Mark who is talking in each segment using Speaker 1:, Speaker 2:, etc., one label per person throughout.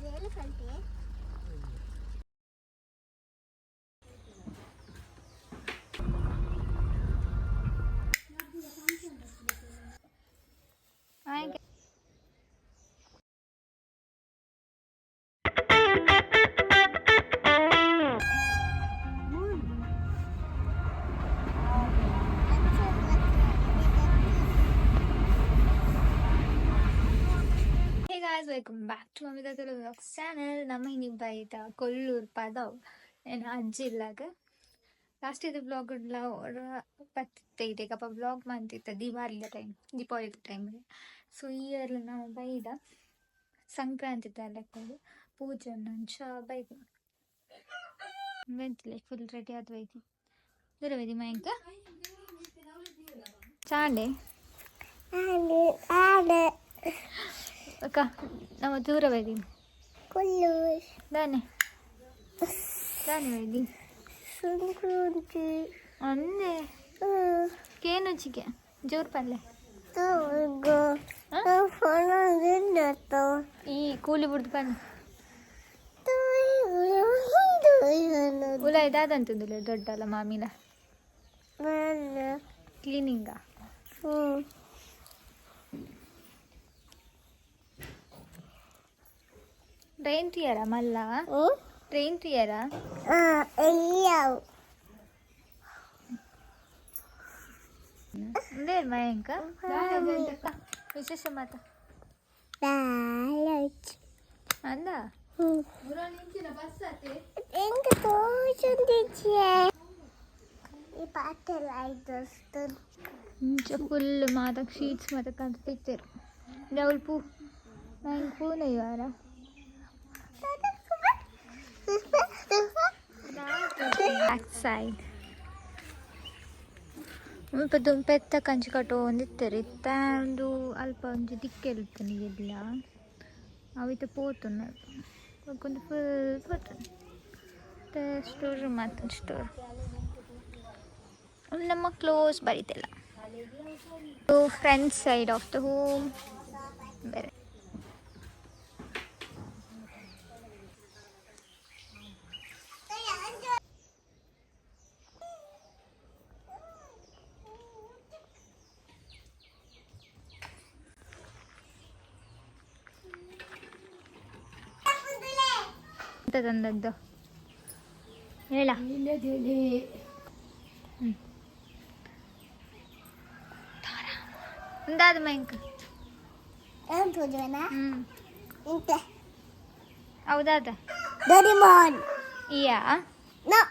Speaker 1: Hey guys, welcome back to Amita Tulu Vlogs channel. ನಮ್ಮ ಇನಿ ಬೈದ ಕೊಲ್ಲೂರು ಪದವು ಏನು ಅಜ್ಜಿ ಇಲ್ಲಾಗ ಲಾಸ್ಟ್ ಇದು ಬ್ಲಾಗ್ ಬತ್ತಿತ್ತೆ ಇದೀಗಪ್ಪ ಬ್ಲಾಗ್ ಮಂತಿತ್ತ ದಿವಾಲಿದ ಟೈಮ್, ದೀಪಾವಳಿ ಟೈಮ್. ಸೊ ಈ ಇಯರ್ ನಾವು ಬೈದ ಸಂಕ್ರಾಂತಿ ಲೆಕ್ಕದು ಪೂಜೆ ಅಂಚ ಬೈದ ವೆಂತಲೆ ಫುಲ್ ರೆಡಿ ಆದ ವೈದಿ ದೂರ ವೈದಿ ಮಯಾಂಕ ಚಾಂಡೆ. ಅಕ್ಕ, ನಮ್ಮ ದೂರ ವೈದಿ ದಾನೆ ದಾನೆ ವೈದಿ ಅಂದೆ ಕೇನುಚಿಗೆ ಜೋರ್ ಪಲ್ಲೆ. ಈ ಕೂಲಿ ಬಿಡ್ದು ಬನ್ನಿ ಉಲ ಇದಾದಂತಂದಿಲ್ಲ ದೊಡ್ಡಲ್ಲ ಮಾಮಿನ ಕ್ಲೀನಿಂಗ. ಟ್ರೈನ್ ತುಯರ ಮಲ್ಲ, ಟ್ರೈನ್ ತುಯರ. ಉಂದೇ ಮಯಾಂಕ ವಿಶೇಷ ಮಾತ ಅಂದ. ಇಂಚ ಫುಲ್ ಮಾತಕ್ ಶೀಟ್ಸ್ ಮಾತಕ್ ಅಂತ ತಿಕ್ತೇರು ಡೌಲ್ ಪೂ ಮಯಾಂಕ್ ಪೂನ ಇವಾರ. ಬ್ಯಾಕ್ ಸೈಡ್ ಮುಲ್ಪ ದುಂಪೆತ್ತ ಕಂಚಿ ಕಟ್ಟೊಂದಿತ್ತೆರ್ ಇತ್ತೆ ಉಂದು ಅಲ್ಪ ಒಂಜಿ ದಿಕ್ಕೆಲ್ ಇತ್ತಿನ ಎಲ್ಲ ಅವು ಇತ್ತೆ ಪೋತುಂಡು ಬೊಕ ಉಂದು ಫುಲ್ ಪೋತುಂಡು. ಇತ್ತೆ ಸ್ಟೋರ್ ರೂಮ್ ಆತುಂಡು. ಸ್ಟೋರ್ ಉಂದು ನಮ್ಮ close ಬರಿತೆಲ್ಲ. Front side of the home ಬೇರೆ. ಎಂತ ತಂದದ್ದು ಹೇಳ. ಉಂದಾದ ಮೈಂಕ್. ಹೌದಾದ.
Speaker 2: Doraemon.
Speaker 1: ಇಯಾ.
Speaker 2: No.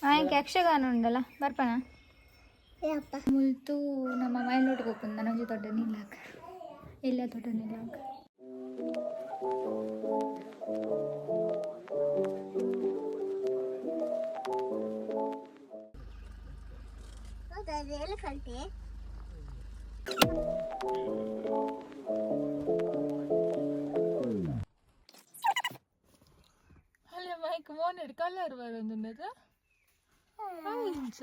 Speaker 1: ಆಯ್ಕೆ ಯಕ್ಷಗಾನ ಉಂಡಲ್ಲ ಬರ್ಪಣ.
Speaker 2: ಯಪ್ಪ.
Speaker 1: ಮುಲ್ತು ನಮ್ಮ ಮೈಲೋಟಿಗೆ ಹೋಗ್ಕೊಂಡು ನನೊಂಜಿ ದೊಡ್ಡ ನಿಲ್ಲಾಕ ಎಲ್ಲ ದೊಡ್ಡ ನಿಲ್ಲಾಕ.
Speaker 2: ಎಲಿಫೆಂಟ್.
Speaker 3: ಅಲ್ಲ ಮೈಕ್ ಮೋನೆಡ್ ಕಲರ್ ಬರೊಂದುಂಡದ ಇಂಚ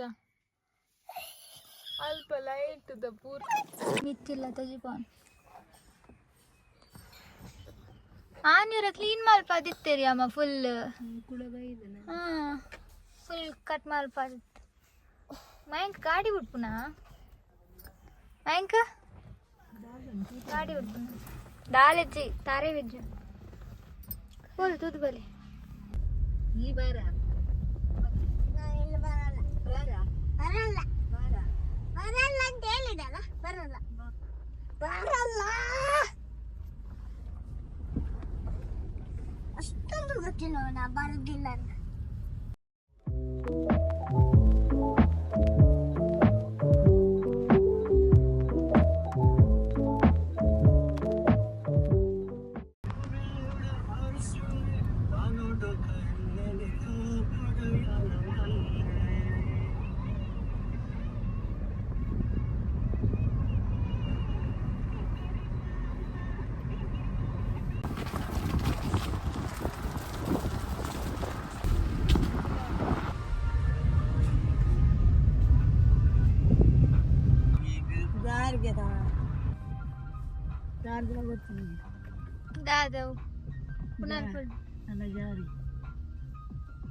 Speaker 3: ಅಲ್ಪ ಲೈಟ್ ದ ಪೂರ.
Speaker 1: ಮಿತ್ತಿಲ್ಲ ತಜಿಪಾನ್ ಆನ್ಯೂರ ಕ್ಲೀನ್ ಮಲ್ಪಾದಿತ್ತೇರಿ ಅಮ್ಮ ಫುಲ್. ಹಾ, ಫುಲ್ ಕಟ್ ಮಲ್ಪಾದಿತ್ತು. ಮಯಾಂಕ್ ಗಾಡಿ ಬಿಡ್ಪುನಾ? ಮಯಾಂಕ್ ಗಾಡಿ ಬಿಡ್ಪುನ? ದಾಲೆಜ್ಜಿ ತಾರೆ ವೆಜ್ಜು ಫುಲ್ ತೂದು ಬಲಿ.
Speaker 3: ಈ ಬಾರ.
Speaker 2: ನಾನು ಬರಲ್ಲ, ಬರಲ್ಲ, ಬರಲ್ಲ ಅಂತ ಹೇಳಿದಲ್ಲ. ಬರಲ್ಲ, ಬರಲ್ಲ. ಅಷ್ಟೊಂದು ಗೊತ್ತಿಲ್ಲ ನಾ ಬರುದಿಲ್ಲ ಅಂತ.
Speaker 1: ದಾದವು ಪುನರ್ಪುಲ್
Speaker 4: ಅಲ್ಲ ಜಾರಿ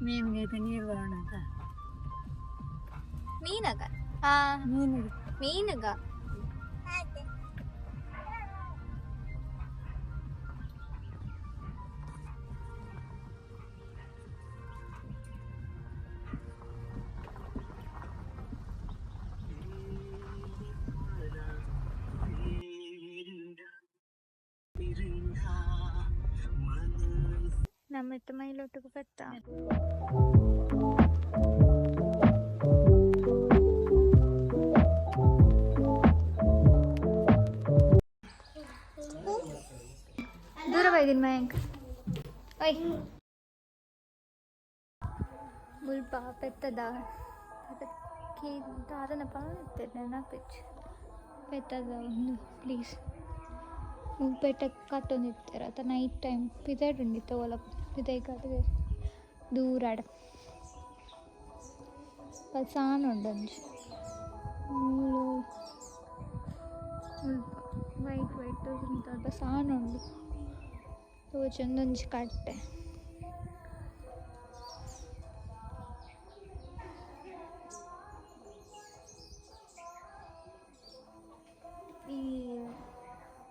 Speaker 4: ಮೀನಿಗೆ ನೀರು ಬರೋಣ ಅಂತ.
Speaker 1: ಮೀನಗ ಹಾ.
Speaker 4: ಮೀನಿಗೆ.
Speaker 1: ಮೀನುಗ. ನಮ್ಮ ಮೈಲೊಟ್ಟಿಗೆ ಬತ್ತ. ದೂರ ಬೈದಿನ ಮಯಾಂಕ್. ಓಯ್, ಮುಲ್ಪ ಪೆತ್ತದ ದಾದನ ಪಾತೆ ನೆನಪಿಚ್ಚು. ಪೆತ್ತದ ಒಂದು ಪ್ಲೀಸ್ ಪೆಟ್ಟ ಕಟ್ಟೊಂದಿತ್ತೆರ್ ಅತ ನೈಟ್ ಟೈಮ್ ಪಿದಯ್ಡ್ ಉಂಡಿತ್ತ ಓಲ ಪಿದಯ್ ಕಟ್ಟುದೆರ್ ದೂರಡ್. ಸಾನ ಉಂಡು ಒಂಜಿ ಮೂಲು. ಮುಲ್ಪ ವೈಟ್ ವೈಟ್ ತೋಜುಂಡು. ಅಲ್ಪ ಸಾನ ಉಂಡು ತೋಜೊಂದೊಂಜಿ ಕಟ್ಟೆ. ಈ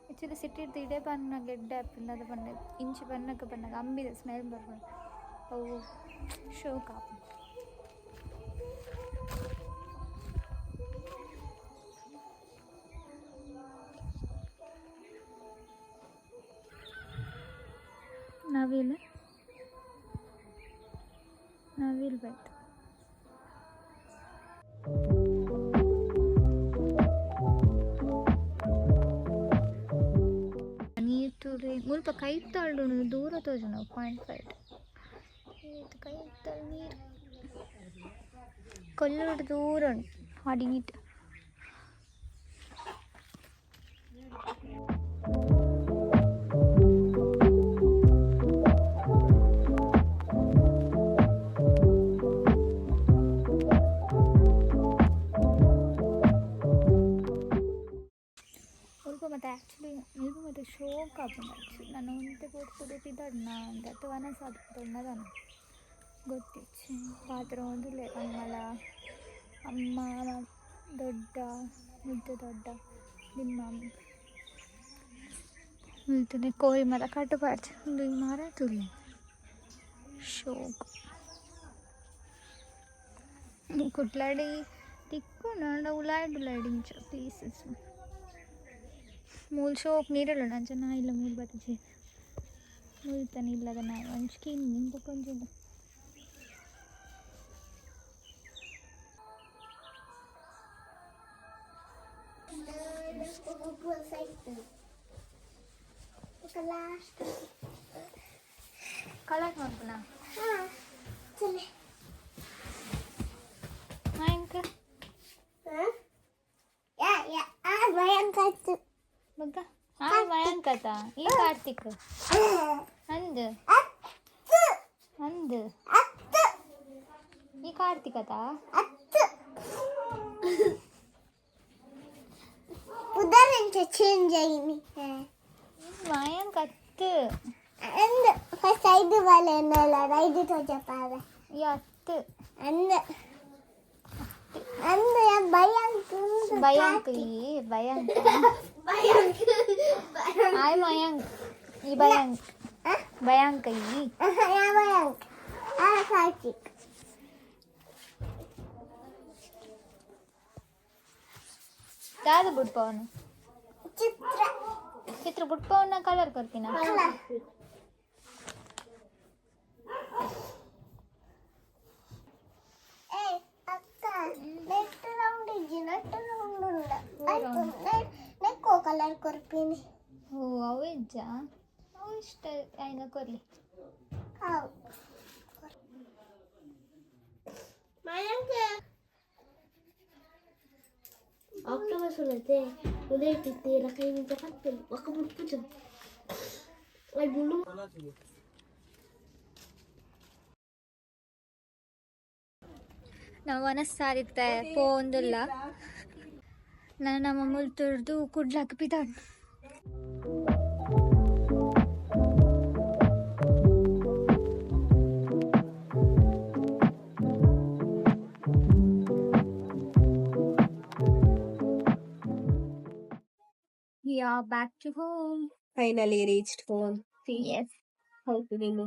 Speaker 1: ಆ್ಯಕ್ಚುಲಿ ಸಿಟಿಡ್ದು ಇಡೆ ಬನ್ನಗ ಎಡ್ಡೆ ಆಪುಂಡು. ದಾದ ಪಂಡ ಇಂಚಿ ಬನ್ನಗ ಬನ್ನಗ ಅಂಬಿದ ಸ್ಮೆಲ್ ಬರ್ಪುಂಡು. ಅವು ಶೋಕ್ ಆಪುಂಡು. ನವಿಲು ನವಿಲು ಬೈತು. ನೀರು ತೂಲೆ. ಮುಲ್ಪ ಕೈತಲ್ಡ್ ಉಂಡು, ದೂರ ತೋಜುಂಡು. 0.5 ಏತ್ ಕೈತಲ್ ನೀರು. ಕೊಲ್ಲುಡು ದೂರ ಉಂಡು ಅಡಿಟ್. ಮುಲ್ಪ ಮಾತ ಆ್ಯಕ್ಚುಲಿ ಮುಲ್ಪ ಮಾತ ಶೋಕ್ ಆಪುಂಡು. ಆ್ಯಕ್ಚುಲಿ ನನ ಒಂತೆ ಪೊರ್ತು ಕುಡ ಪಿದಡ್ನ ಅಂದ್ ಅತ್ ವನಸ್ ಆದಿತ್ತುಂಡ ದಾನ ಗೊತ್ತಿಜ್ಜಿ. ಪಾತೆರೊಂದುಲ್ಲೆರ್ ಅಮ್ಮಲ ಅಮ್ಮ ದೊಡ್ಡ ಮುಲ್ತ ದೊಡ್ಡ ನಿಮ್ಮ ಮುಲ್ತನೆ ಕೋರಿ ಮಾತ ಕಟ್ಟು ಪಾಡ್ದೆರ್. ಉಂದು ಈ ಮರ ತೂಲೆ, ಶೋಕು. ಕುಡ್ಲಡ್ ತಿಕ್ಕುಂಡು ಆಂಡ ಉಲಾಯಿಡ್ ಉಲಾಯಿಡ್ ಇಂಚ ಪ್ಲೇಸಸ್. ಮೂಲು ಶೋಕ್ ನೀರೆಲ್ಲ ಉಂಡು. ಅಂಚ ನಾಯಿಲ ಮೂಲು ಬತ್ತುಜೆರ್. ಮುಲ್ತನೆ ಇಲ್ಲದ ನಾಯಿ ಒಂಜಿ ಕಿನ್ನಿ ಬೊಕೊಂಜಿ.
Speaker 2: ಲಾಸ್ಟ್.
Speaker 1: ಕಲರ್ ಮಲ್ಪುನ.
Speaker 2: ಹಾ, ಚಲೆ.
Speaker 1: ಮಯಾಂಕ್.
Speaker 2: ಹಾ ಯಾ ಯಾ ಆ ಮಯಾಂಕ್ ಆಯ್ತು.
Speaker 1: ಬೊಕ್ಕ ಆ ಮಯಾಂಕ್ ಅತ? ಈ ಕಾರ್ತಿಕ್ ಅಂದ್.
Speaker 2: ಅತ್ತು.
Speaker 1: ಅಂದ್.
Speaker 2: ಅತ್ತು.
Speaker 1: ಈ ಕಾರ್ತಿಕ್ ಅತ?
Speaker 2: ಅತ್ತು. ಪುದರೆಂಚ ಚೇಂಜ್ ಆಯಿನಿ?
Speaker 1: ಮಯಾಂಕ್ ಅತ್ತು.
Speaker 2: ಅಂದ್, ಫಸ್ಟ್ ಐದು ಬಾಲೆ ಅನ್ನಲ್ಲ, ಐದು ತೋಜಪಾದ.
Speaker 1: ಈ ಅತ್ತು.
Speaker 2: ಅಂದ್ ಅಂದ್, ಭಯಾಂಕ್.
Speaker 1: ಭಯಾಂಕ್, ಈ ಭಯಾಂಕ್.
Speaker 2: ಭಯಾಂಕ್.
Speaker 1: ಆಯ್ ಮಯಾಂಕ್, ಈ ಭಯಾಂಕ್. ಭಯಾಂಕ್ ಈ.
Speaker 2: ಯಾ ಭಯಾಂಕ್, ಆ ಕಾರ್ತಿಕ್.
Speaker 1: ದಾದ ಬುಡ್ಪವನು?
Speaker 2: ಚಿತ್ರ.
Speaker 1: ಚಿತ್ರ ಬುಡ್ಪವನ್ನ ಕಲರ್ ಕೊರ್ಪಿನ.
Speaker 2: ಕಲರ್. ಏ ಅಕ್ಕ, ನೆಟ್ ರೌಂಡ್ ಇಜ್ಜಿ, ನೆಟ್ ರೌಂಡ್ ಉಂಡ ಆಯ್ತು. ನೆಕ್ಕೋ ಕಲರ್ ಕೊರ್ಪಿನಿ.
Speaker 1: ಓ, ಅವು ಇಜ್ಜಾ? ಅವು ಇಷ್ಟ ಆಯ್ನ ಕೊರ್ಲಿ.
Speaker 2: ಹೌದು ಮಯಾಂಕ್.
Speaker 5: ಆಕ್ಟೋಬಸ್ ಉಲ್ಲತೆ ಉದಯತಿತ್ತಿ ರಕೈನಿಂಚ ಪತ್ತುಲು ಒಕ್ಕ ಬುಡ್ಪುಜ ಅಯ್ ಬುಡು.
Speaker 1: ನಾವು ವನಸ್ಸಾದಿತ್ತೆ ಪೋಂದುಲ್ಲ. ನಾನು ನಮ್ಮ ಮುಲ್ತುರ್ದು ಕುಡ್ಲಕ್ ಪಿದಾಡ್. Back to home.
Speaker 5: Finally reached home.
Speaker 1: Yes.
Speaker 5: ಹೌದು ನೀನು.